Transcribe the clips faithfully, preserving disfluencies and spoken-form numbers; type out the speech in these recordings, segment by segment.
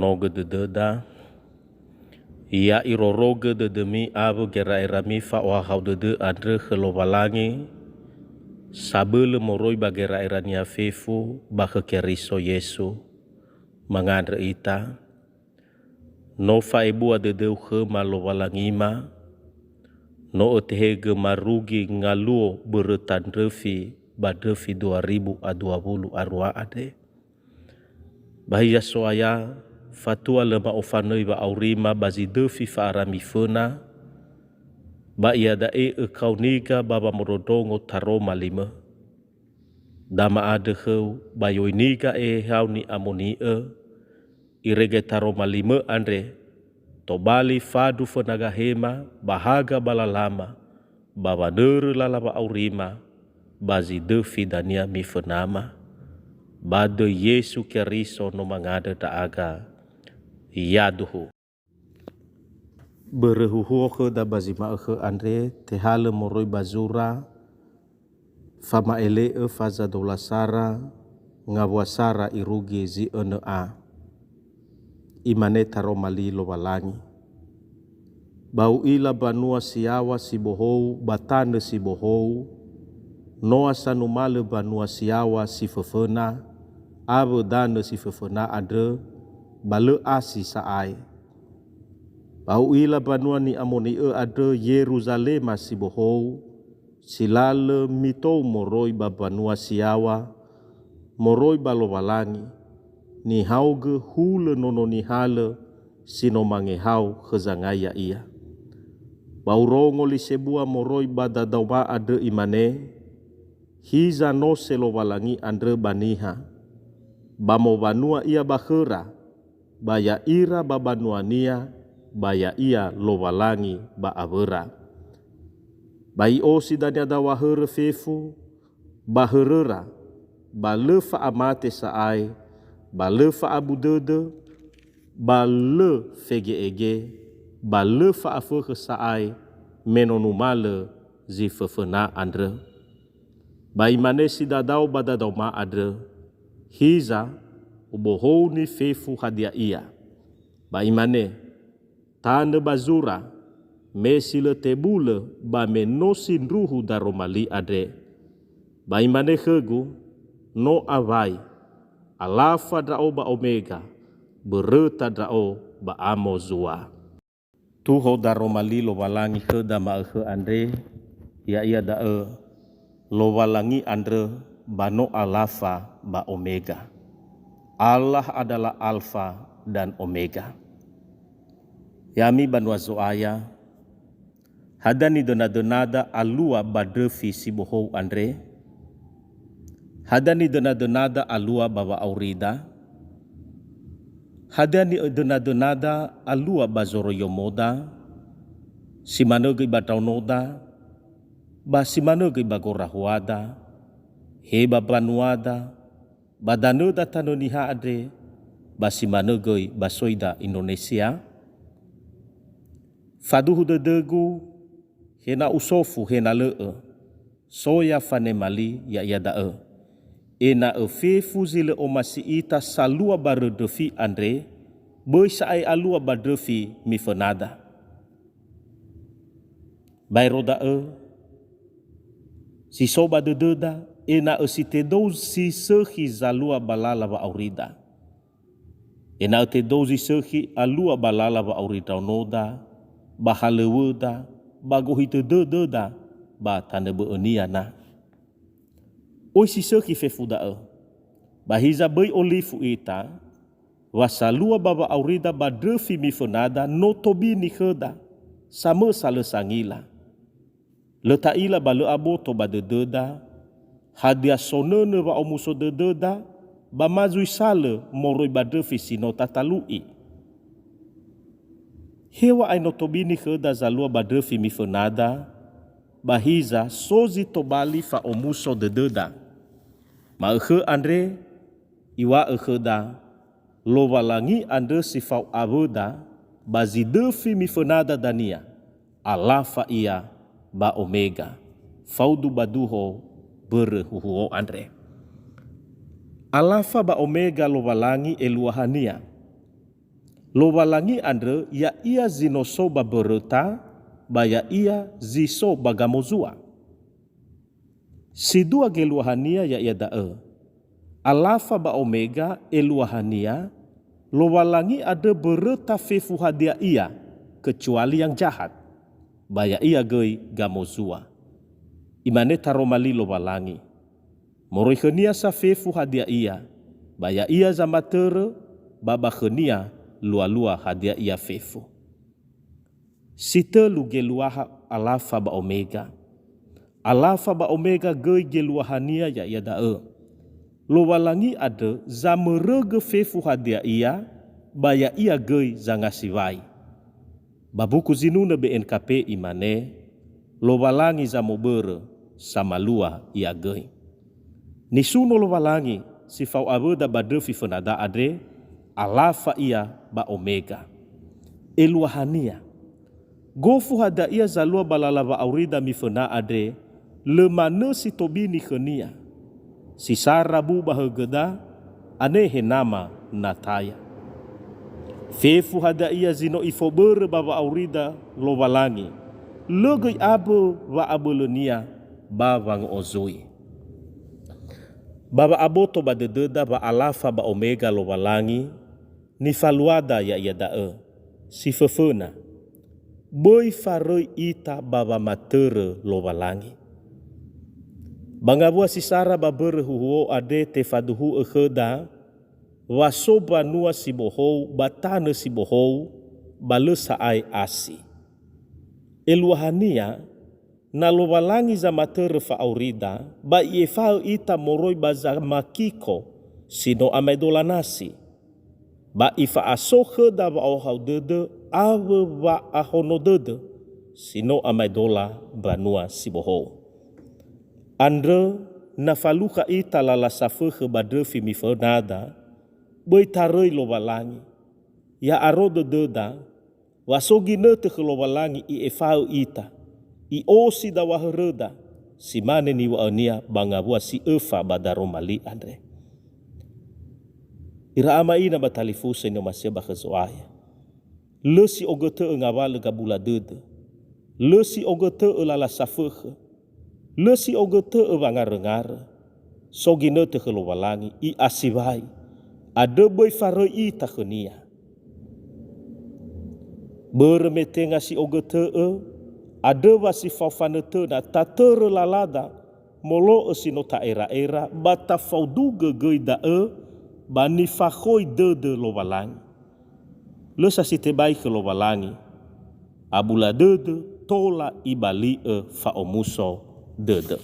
Nogõ dödöda, ya irorogö dödömi awö gera'erami fa'ohahau dödö andrö khö Lowalangi, sabölö moroi ba gera'erania fefu ba khö Keriso Yesu. Mangandrö ita, no fa'ebua dödöu khöma Lowalangima, no ötehegö marugi ngaluo böröta ndröfi ba ndröfi dua ribu a dua wulu arua andre. Ba hiza So'aya, fatua lö ma'ofanöi wa'aurima ba zi döfi fa'arami föna, ba iada'e ökaoniga ba wamondrondrongo taroma limö. Da ma'andrö khöu ba yoiniga ehehau ni'amoni'ö, irege taroma limö andre, tobali fandru föna gahema ba haga ba lalama, ba wanörö lala wa'aurima, ba zi döfi dania mifönama. Ba döi Yesu Keriso no mangandrö ndra'aga. Yaduhu. Börö huhuo khöda ba zi ma'ökhö andre, tehalö moroi ba zura, fama'ele'ö faza dolasara, ngawua sara irugi zi önö a. Imane taroma li Lowalangi, "Ba u'ila banua si yaŵa si bohou ba tanö si bohou, noa sa numalö banua si yaŵa si föföna awö danö si föföna andrö, ba lö asi sa'ae. Ba u'ila banua ni'amoni'ö andrö Yeruzalema si bohou, si lalö mitou moroi ba banua si yaŵa, moroi ba Lowalangi, nihaogö hulö nono nihalö si no mangehao khö zangai ya'ia." Ba urongo li sebua moroi ba dadaoma andrö imane, "Hiza no se Lowalangi andrö ba niha, ba mowanua ia ba khöra, ba ya'ira ba banuania, ba ya'ia Lowalangi ba awöra." Ba i'osi dania dawahörö fefu, ba höröra, ba lö fa'amate sa'ae, ba lö fa'abu dödö, ba lö fege'ege, ba lö fa'afökhö sa'ae, me no numalö zi föföna andrö. Ba imane si dadao ba dadaoma andrö, "Hiza, ubohouni fefu hadia ia." Ba imane, "Tanö ba zura, me si lö tebulö ba me no sindruhu daroma li andre." Ba imane khögu, "No awai, Alafa ndra'o ba Omega, böröta ndra'o ba amo zua." Tuho daroma li Lowalangi khöda ma'ökhö andre, ya'ia da'ö, Lowalangi andrö ba no Alafa ba Omega. Allah adalah Alfa dan Omega. Ya'ami banua Zo'aya, hadia nidönadönada alua ba ndröfi si bohou andre? Hadia nidönadönada alua ba wa'aurida? Hadia nidönadönada alua ba zoroiyomoda? Si manö göi ba ndraonoda, ba si manö göi ba gorahuada, he ba mbanuada, ba danöda Tanö Niha andre, ba si manö göi ba söida Indonesia? Faduhu dödögu, he na usofu, he na lö'ö, soya fanema li, ya'ia da'ö, ena'ö fefu zi lö omasi ita salua ba ndröfi andre, böi sa'ae alua ba ndröfi mifönada. Baero da'ö, si so ba dödöda, ena'ö si tedou si sökhi zalua ba lala wa'aurida. Ena'ö tedou zi sökhi alua ba lala wa'auri ndraonoda, ba halöŵöda, ba gohitö dödöda, ba tanö bö'önia na. Oi si sökhi fefu da'ö. Ba hiza böi olifu ita, wa salua ba wa'aurida ba ndröfi mifönada no tobini khöda, samösa lö sangila. Lö ta'ila ba lö aboto ba dödöda, hadia sonönö wa'omuso dödöda, ba ma zui salö moroi ba ndröfi si no tatalu'i. Heŵa'ae no tobini khöda zalua ba ndröfi mifönada, ba hiza so zi tobali fa'omuso dödöda. Ma'ökhö andre, iŵa'ö khöda, Lowalangi andrö si fao awöda, ba zi döfi mifönada dania, Alafa ia ba Omega, faudu ba duho börö huhuo andre. Alafa ba Omega Lowalangi eluahania. Lowalangi andrö ya'ia zi no so ba mböröta, ba ya'ia zi so ba gamozua. Si dua geluahania ya'ia da'ö, Alafa ba Omega, eluahania, Lowalangi andrö mböröta fefu hadia ia, kecuali yang jahat, ba ya'ia göi gamozua. Imane taroma li Lowalangi, moroi khönia sa fefu hadia ia, ba ya'ia zamatörö, ba ba khönia lualua hadia ia fefu. Si tölu geluaha Alafa ba Omega. Alafa ba Omega göi geluahania ya'ia da'ö, Lowalangi andrö zamörögö fefu hadia ia, ba ya'ia göi zangasiwai. Ba buku zinunö B N K P imane, Lowalangi zamobörö, samalua ia göi. Nisuno Lowalangi si fao awöda ba ndröfi fönada andre, Alafa ia ba Omega. Eluahania, gofu hadia ia zalua ba lala wa'aurida miföna andre, lö manö si tobini khönia. Si sara bu ba högöda, anehe nama na taya. Fefu hadia ia zi no ifobörö ba wa'aurida Lowalangi, lö göi abö wa'abölönia ba wango'ozui. Ba wa'aboto ba dödöda wa Alafa ba Omega Lowalangi, nifaluada ya'ia da'ö, si föföna. Böi faröi ita ba wamatörö Lowalangi. Ba ngawua si sara ba mbörö huhuo andre tefaduhu'ö khöda, wa so mbanua si bohou ba tanö si bohou, ba lö sa'ae asi. Eluahania, na Lowalangi zamatörö fa'aurida, ba i'efa'ö ita moroi ba zamakiko si no amaedola nasi, ba ifa'aso khöda wa'ohahau dödö awö wa'ahono dödö si no amaedola mbanua si bohou. Andrö, na falukha ita lala safökhö ba ndröfi mifönada, böi taröi Lowalangi. Ya'aro dödöda, wa so ginötö khö Lowalangi i'efa'ö ita, i'osi dawahöröda, si mane niŵa'önia ba ngawua si öfa ba daroma li andre. Ira ama ina ba talifusö ni'omasi'ö ba khö Zo'aya. Lö si ogötö'ö ngawalö gabula dödö. Lö si ogötö'ö lala safökhö. Lö si ogötö'ö wangaröngarö. So ginötö khö Lowalangi, i'asiwai. Andrö böi faröi ita khönia. Börö me tenga si ogötö'ö, andrö wa si fao fanötöna tatörö lalada molo'ö si no ta'era'era, ba tafaodugö göi da'ö ba nifakhoi dödö Lowalangi. Lö sa si tebai khö Lowalangi, abula dödö tola ibali'ö fa'omuso dödö.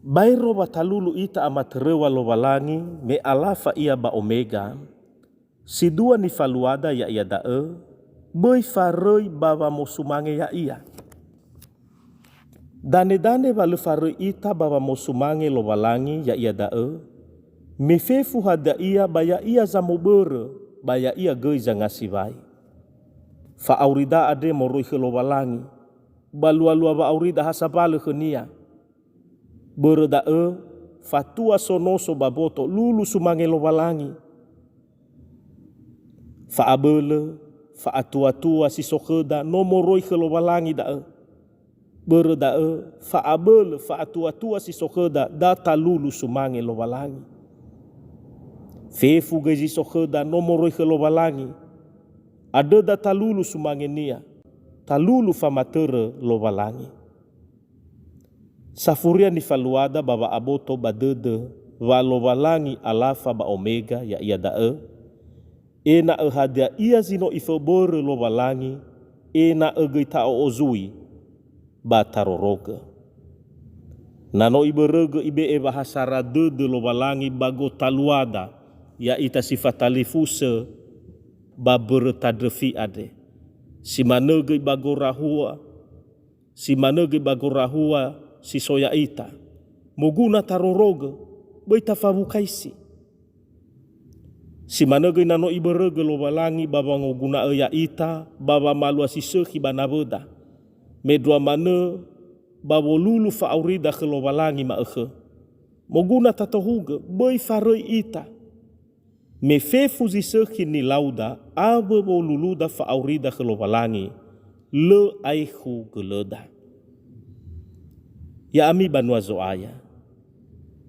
Baero wa talulu ita amatöröŵa Lowalangi, me Alafa ia ba Omega, si dua nifaluada ya'ia da'ö, böi faröi ba wamosumange ya'ia. Danedane wa lö faröi ita ba wamosumange Lowalangi ya'ia da'ö, me fefu hadia ia ba ya'ia zamobörö, ba ya'ia göi zangasiwai. Fa'aurida andre moroi khö Lowalangi, ba lualua wa'aurida ha sambalö khönia. Börö da'ö, fatua sonoso ba mboto lulu sumange Lowalangi. Fa'abölö, fa'atuatua si so khöda no moroi khö Lowalangi da'ö. Börö da'ö, fa'abölö, fa'atuatua si so khöda da talulu sumange Lowalangi. Fefu göi zi so khöda no moroi khö Lowalangi. Andrö da talulu sumangenia, talulu famatörö Lowalangi. Safuria nifaluada ba wa'aboto ba dödö wa Lowalangi Alafa ba Omega, ya'ia da'ö, ena'ö hadia ia zi no ifobörö Lowalangi, ena'ö göi ta'o'ozui ba tarorogö. Na no ibörögö ibe'e wahasara dödö Lowalangi ba gotaluada, ya'ita si fatalifusö ba mböröta ndröfi andre. Si manö göi ba gorahua, si manö göi ba gorahua si so ya'ita. Moguna tarorogö, böi tafawukaisi. Si manö göi na no ibörögö Lowalangi ba wangoguna'ö ya'ita ba wamalua si sökhi ba nawöda. Mendrua manö ba wolulu fa'aurida khö Lowalangi ma'ökhö. Moguna tatohugö, böi faröi ita. Me fefu zi sökhi nilauda awö woluluda fa'aurida khö Lowalangi, lö aekhu gölöda. Ya'ami banua Zo'aya,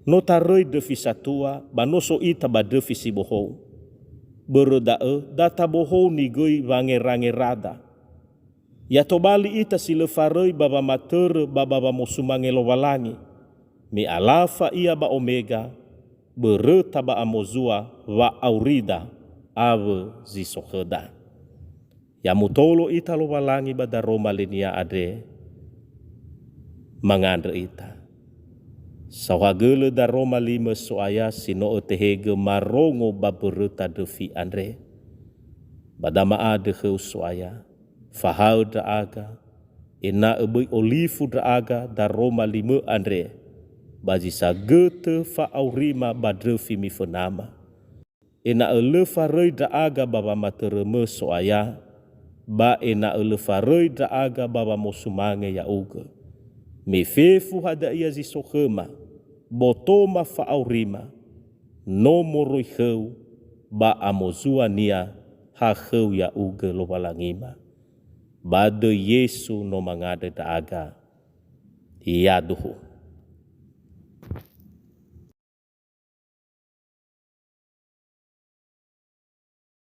no taröi ndröfi satua ba no so ita ba ndröfi si bohou. Börö da'ö, da tabohouni göi wangerangerada. Ya tobali ita si lö faröi ba wamatörö ba ba wamosumange Lowalangi, me Alafa Ia ba Omega, böröta ba amozua wa'aurida awö zi so khöda. Ya mutolo ita Lowalangi ba daroma linia andre, mangandrö ita. Saohagölö daroma limö So'aya si no ötehegö marongo ba böröta ndröfi andre. Ba dama'andrö khöu So'aya, fahaö ndra'aga, ena'ö böi olifu ndra'aga daroma limö andre, ba zi sagötö fa'aurima ba ndröfi mifönama. Ena'ö lö faröi ndra'aga ba wamatörömö So'aya, ba ena'ö lö faröi ndra'aga ba wamosumange ya'ugö. Me fefu hada'ia zi so khöma, botoma fa'aurima, no moroi khöu, ba amozuania ha khöu ya'ugö Lowalangima. Ba döi Yesu no mangandrö ndra'aga. Yaduhu.